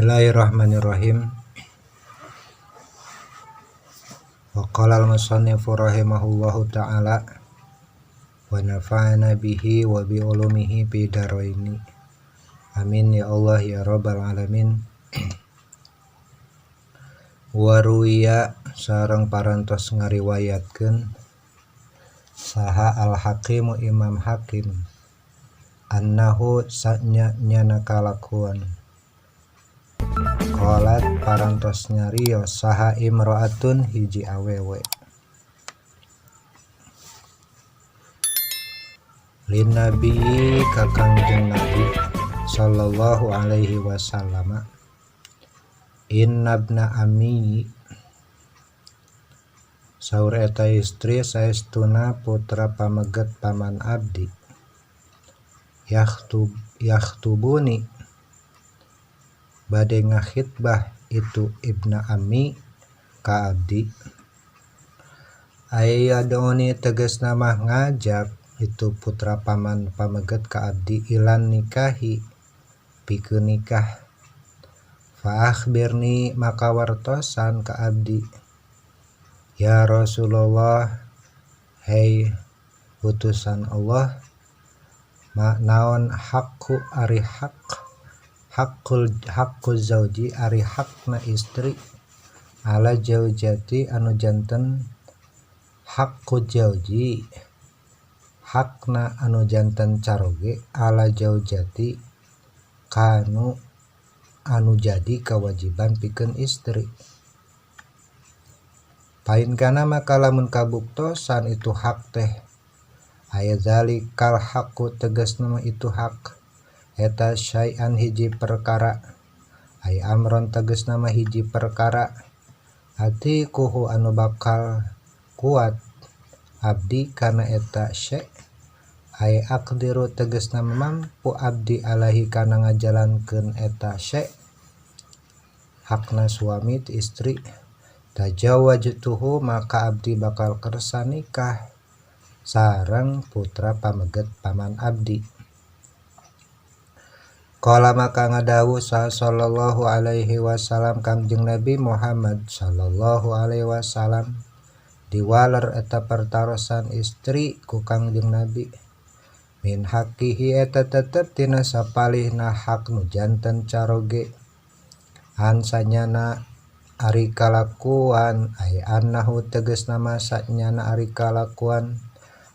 Bismillahirrahmanirrahim. Wa qala al-musannifu rahimahullahu ta'ala wa nafa'ana bihi wa bi ulumihi fi daraini. Amin ya Allah ya rabbal alamin. Wa ruwiya sareng parantos ngariwayatkeun saha al-Hakimu Imam Hakim annahu sanya nyana kalakuan qalat parantos nyarios saha imro'atun hiji awewe lin nabi ka Kangjeng Nabi sallallahu alaihi wasallam innabna ammi saur eta istri saestuna putra pameget paman abdi yakhtubuni bade ngakhitbah itu ibna ammi ka abdi ayadoni tegasna mah ngajak itu putra paman pameget ka abdi ilan nikahi pikeun nikah fa akhbirni maka wartosan ka abdi ya Rasulullah hei utusan Allah ma naon hakku ari hak hakku zauji ari hakna istri ala zaujati anu janten hakku zauji hakna anu janten caroge ala zaujati kanu anu jadi kewajiban pikeun istri pain kana maka lamun kabuktosan itu hak teh aya zalikal hakku tegasna itu hak eta syai'an hiji perkara ay amron tegasna mah hiji perkara atiquhu anu bakal kuat abdi kana eta syai' ay aqdiru tegasna mampu abdi alaihi kana ngajalankeun eta syai' hakna suami istri tajawwajtuhu maka abdi bakal kersa nikah sareng putra pameget paman abdi. Qala maka ngadawuh sallallahu alaihi wasallam Kangjeng Nabi Muhammad sallallahu alaihi wasallam diwaler eta pertarosan istri ku Kangjeng Nabi min hakihi eta tetep tina sapalihna hak nu janten caroge an sanyana ari kalakuan ay annahu tegasna mah sanyana ari kalakuan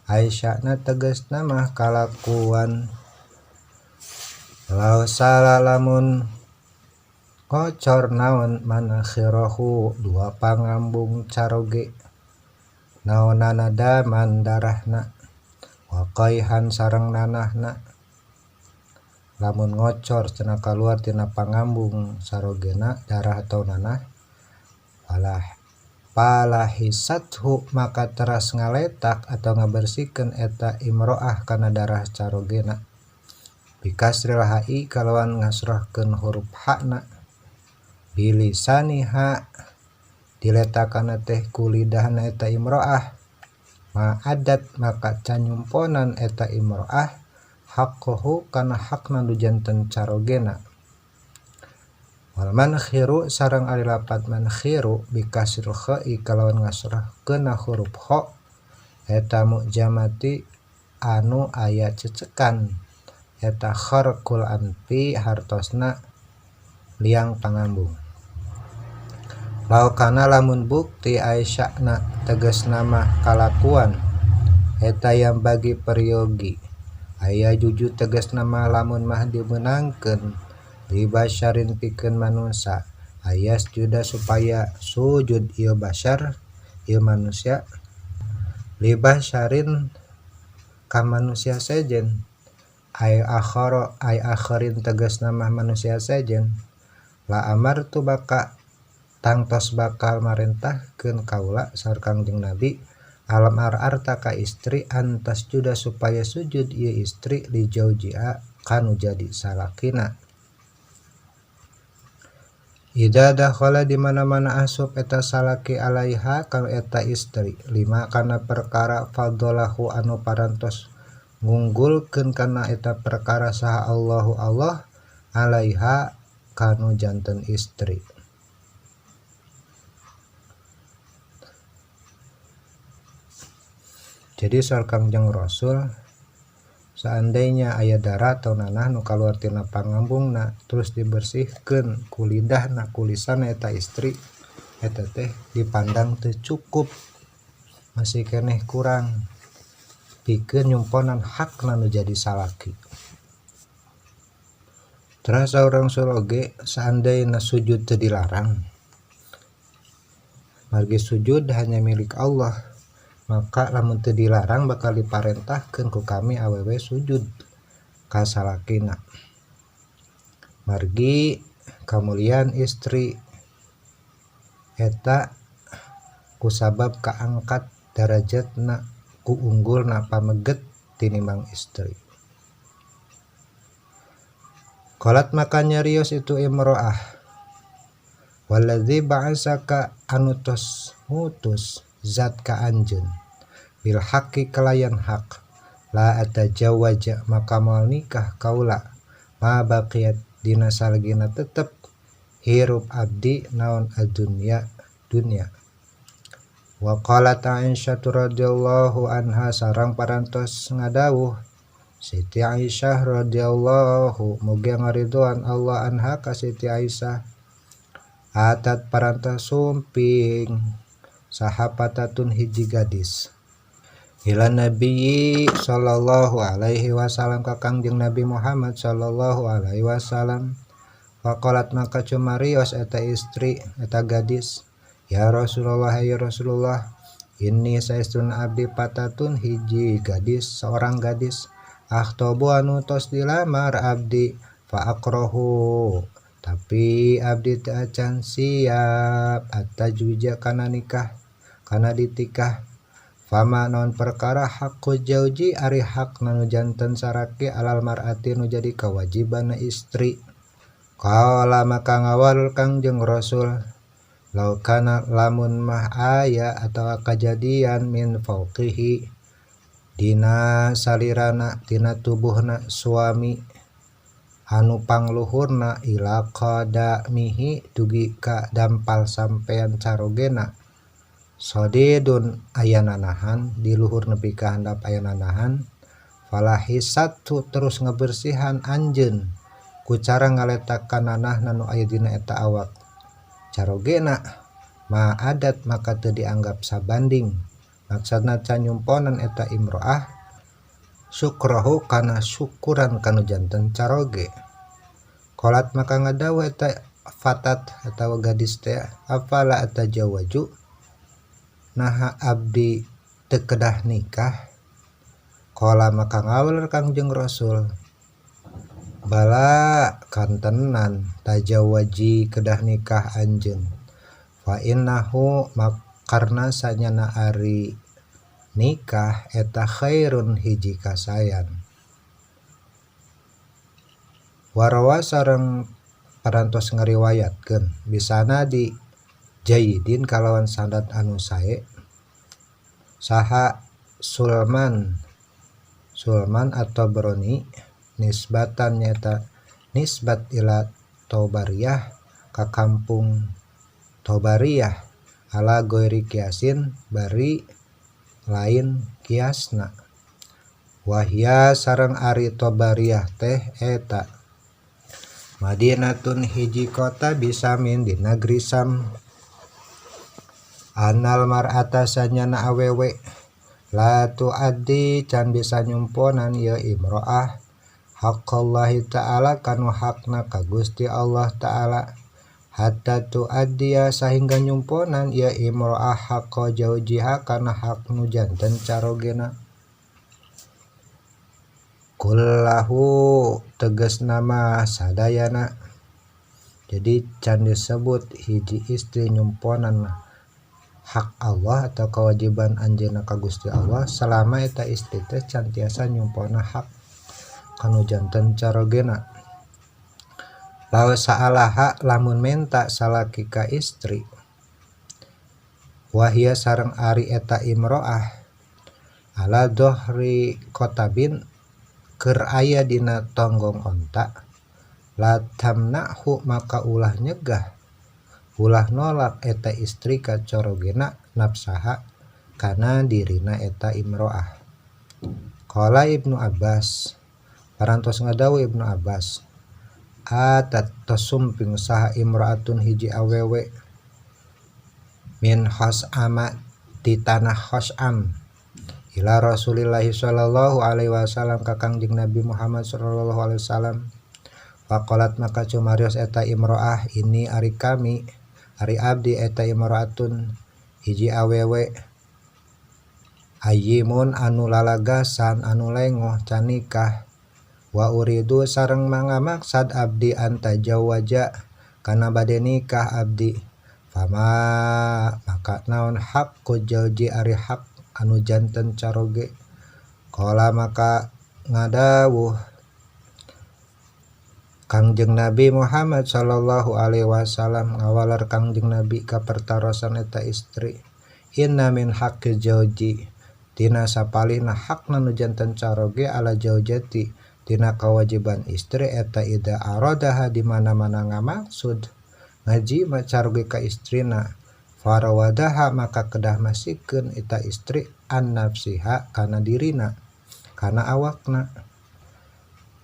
ay sya'na tegasna mah kalakuan law sala lamun kocor naon manakhirahu dua pangambung caroge naonana daman darahna wa qaihan sareng nanahna lamun ngocor cenah kaluar tina pangambung sarogena darah atau nanah walah palahisathu maka teras ngaletak atau ngabersihkeun eta imro'ah kana darah carogena bikasril ha'i kalawan ngasrahkeun huruf hakna bilisaniha diletakana teh ku lidahna eta imro'ah ma adat maka canyumponan eta imro'ah haqqahu kana hakna nu janten carogena wal mankhiru sareng ari lapat mankhiru bikasril kha'i kalawan ngasrahkeun huruf kha eta mujamati anu aya cecekan eta kharqul anfi hartosna liang pangambung law kana lamun bukti aisyana tegasna mah kalakuan eta yang bagi peryogi aya juju tegasna mah lamun mah dimeunangkeun li basyarin pikeun manusia ayas juda supaya sujud ieu basyar ieu manusia li basyarin ka manusia sejen ay akhara ay akhirin tegasna mah manusia sejen la amartu baka tangtos bakal marentahkeun kaula saur Kangjeng Nabi alam ar-arta ka istri antas juda supaya sujud ieu istri li jaujiha kanu jadi salakina Ida dakhala di mana-mana asup eta salaki alaiha ka eta istri lima kana perkara fadhalahu anu parantos ngunggulkeun kana eta perkara saha Allahu Allah alaiha kanu janten istri. Jadi saur Kangjeng Rasul, seandainya aya darah atau nanah nu kaluar tina pangambungna terus dibersihkeun ku lidahna ku lisanna eta istri, eta teh dipandang teu cukup, masih keneh kurang pikeun nyumponan hakna nu jadi salaki. Terus saur Rasul oge seandainya sujud teu dilarang, margi sujud hanya milik Allah, maka lamun teu dilarang bakal diparentahkeun ku kami awewe sujud ka salakina. Margi kamuliaan istri eta kusabab kaangkat darajatna ku unggulna pameget tinimbang istri. Qalat maka nyarios itu imro'ah, wallazi ba'asaka anu tos ngutus zat ka anjeun bil haqqi kalayan hak, la atajawaja maka moal nikah kaula ma baqiyat dina salagina tetep hirup abdi naon adunya dunya. Wa qalat Aisyah radhiyallahu anha sareng parantos ngadawuh Siti Aisyah radhiyallahu mugi ngaridoan Allah anha ka Siti Aisyah, atat parantos sumping saha patatun hiji gadis ila Nabi sallallahu alaihi wasallam ka Kangjeng Nabi Muhammad sallallahu alaihi wasallam. Faqalat maka cumarios eta istri eta gadis, ya Rasulullah ya Rasulullah, ini saestuna abdi patatun hiji gadis seorang gadis akhtobu anu tos dilamar abdi fa akrohu tapi abdi teu acan siap atajuja kana nikah kana ditikah. Fama non perkara hakku jauji ari hak nu janten saraki alal mar'ati nu jadi kewajiban istri. Qala maka ngawal Kangjeng Rasul, law kana lamun mah aya atawa kajadian min fauqihi dina salirana tina tubuhna suami anu pangluhurna ila qadamihi dugi ka dampal sampean carogena sodidun aya nanahan di luhur nepi ka handap aya nanahan falahisatu terus ngebersihan anjeun ku cara ngaletakan nanah nu aya dina eta awak carogena ma adat maka teu dianggap sabanding. Maksudna can nyumponan eta imro'ah syukrohu kana syukuran kanu janten caroge. Qalat maka ngadawuh eta fatat atawa gadis teh, afala atajawaju naha abdi teu kedah nikah. Qala maka ngawal Kangjeng Rasul, bala kantenan tajawaji kedah nikah anjeun, fa innahu karna sanyana ari nikah eta khairun hiji kasayan. Warawa sareng parantos ngariwayatkeun bisana di jayyidin kalawan sanad anu sae saha Sulman atau Broni nisbatan nyata nisbat ila Tobariyah ka kampung Tobariyah ala goiri kiasin bari lain kiasna. Wahya sareng ari Tobariyah teh eta Madinatun hiji kota bisamin di negeri Sam. Anal mar'ata sanyana awewe la tuaddi can bisa nyumponan ieu imro'ah haqqallahi ta'ala kanu hakna ka Gusti Allah ta'ala hatta tuaddiya sahingga nyumponan ieu imro'ah haqqa jaujiha kana hak nu janten carogena. Kullahu tegas nama sadayana. Jadi can disebut hiji istri nyumponan hak Allah atau kewajiban anjeunna ka Gusti Allah selama eta istri teh can tiasa nyumpona hak kanu janten carogena. Law sa'alaha lamun menta salaki ka istri wahia sareng ari eta imro'ah ala dohri kotabin keur aya dina tonggong onta La tamnahu maka ulah nyegah ulah nolak eta istri ka carogena nafsaha kana dirina eta imro'ah. Qala Ibnu Abbas parantos ngadawuh Ibnu Abbas atat tasumping saha imro'atun hiji awewe min khas'ama di tanah Khas'am ila Rasulillah sallallahu alaihi wasallam ka Kangjeng Nabi Muhammad sallallahu alaihi wasallam. Faqalat maka cumarios eta imro'ah ini ari kami ari abdi eta imro'atun hiji awewe ayyimun anu lalagasan anu lengoh can nikah wa uridu sareng mangamaksad abdi antajawaja kana bade nikah abdi fama maka naon haqqu jauji ari hak anu janten caroge. Qala maka ngadawuh Kangjeng Nabi Muhammad sallallahu alaihi wasallam ngawaler Kangjeng Nabi ka pertarosan eta istri inna min haqqi jauji tina sapalihna hakna nu janten caroge ala jaujati tina kewajiban istri eta ida aradaha di mana-mana ngamaksud ngaji caroge ka istrina farawadaha maka kedah masikeun eta istri an nafsiha kana dirina kana awakna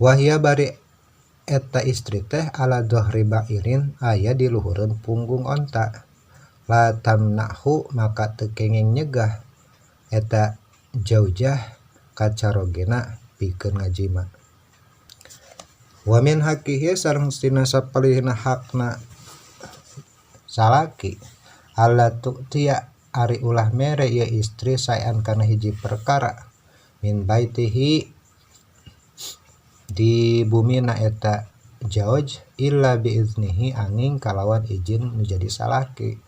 wahia bari eta istri teh ala dhahri ba'irin aya di luhureun punggung onta la tamnahu maka teu kenging nyegah eta jaujah ka carogena pikeun ngajima. Wa min haqqihi sareng tina sapalihna hakna salaki alla tu'tiya ari ulah mere ieu istri saean kana hiji perkara min baitihi di bumina eta jauj illa biiznihi angin kalawan izin nu jadi salaki.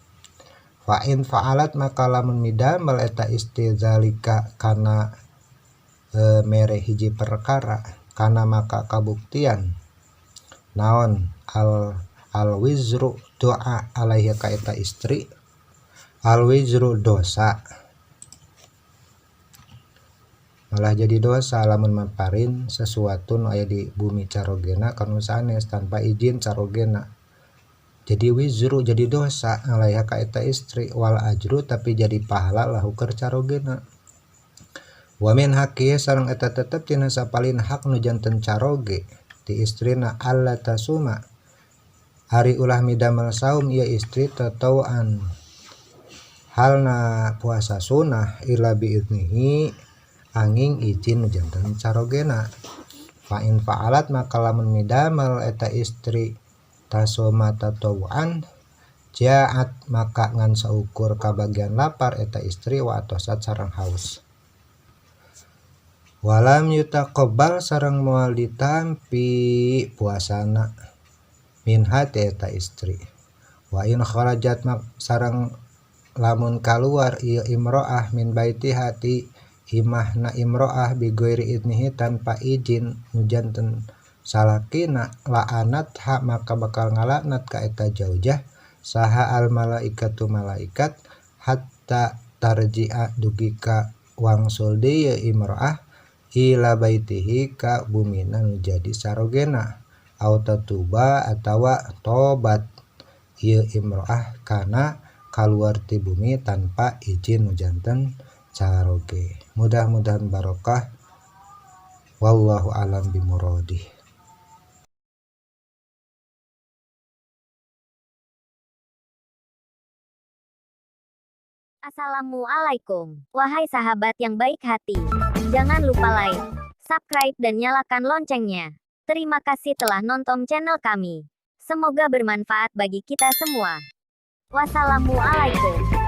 Fa in fa'alat maka lamun midamel eta istri zalika kana mere hiji perkara kana maka kabuktian naon al wizru doa alaihi ka eta istri al wizru dosa malah jadi dosa lamun maparin sesuatu nu aya di bumi carogena kanu sanes tanpa izin carogena jadi wizru jadi dosa alaiha ka eta istri wal ajru tapi jadi pahala lahu keur carogena. Wa min haqqi sareng eta tetep tina sapalin hak nu janten caroge ti istrina alla tasuma ari ulah midamel saum ieu istri tatawaan halna puasa sunah illa biiznihi angin izin nu janten carogena. Fa in fa'alat maka lamun midamel eta istri tasoma tatawuan ja'at maka ngan saukur kabagian lapar eta istri wa atosat sareng haus. Walam yutaqabbal sareng moal ditampi puasana minha eta istri. Wa in kharajat sareng lamun kaluar ieu imro'ah min baitiha ti imahna imro'ah bi ghairi idnihi tanpa izin nu janten salakina la'anat ha maka bakal ngalaknat ka eta jaujah saha al malaikatu malaikat hatta tarji'a dugi ka wangsul deui imro'ah ila baitihi ka bumina nu jadi sarogena au tatuba atawa tobat ieu imro'ah kana kaluar ti bumi tanpa izin nu janten caroge. Mudah-mudahan barokah. Wallahu alam bimuradih. Assalamualaikum. Wahai sahabat yang baik hati. Jangan lupa like, subscribe dan nyalakan loncengnya. Terima kasih telah nonton channel kami. Semoga bermanfaat bagi kita semua. Wassalamualaikum.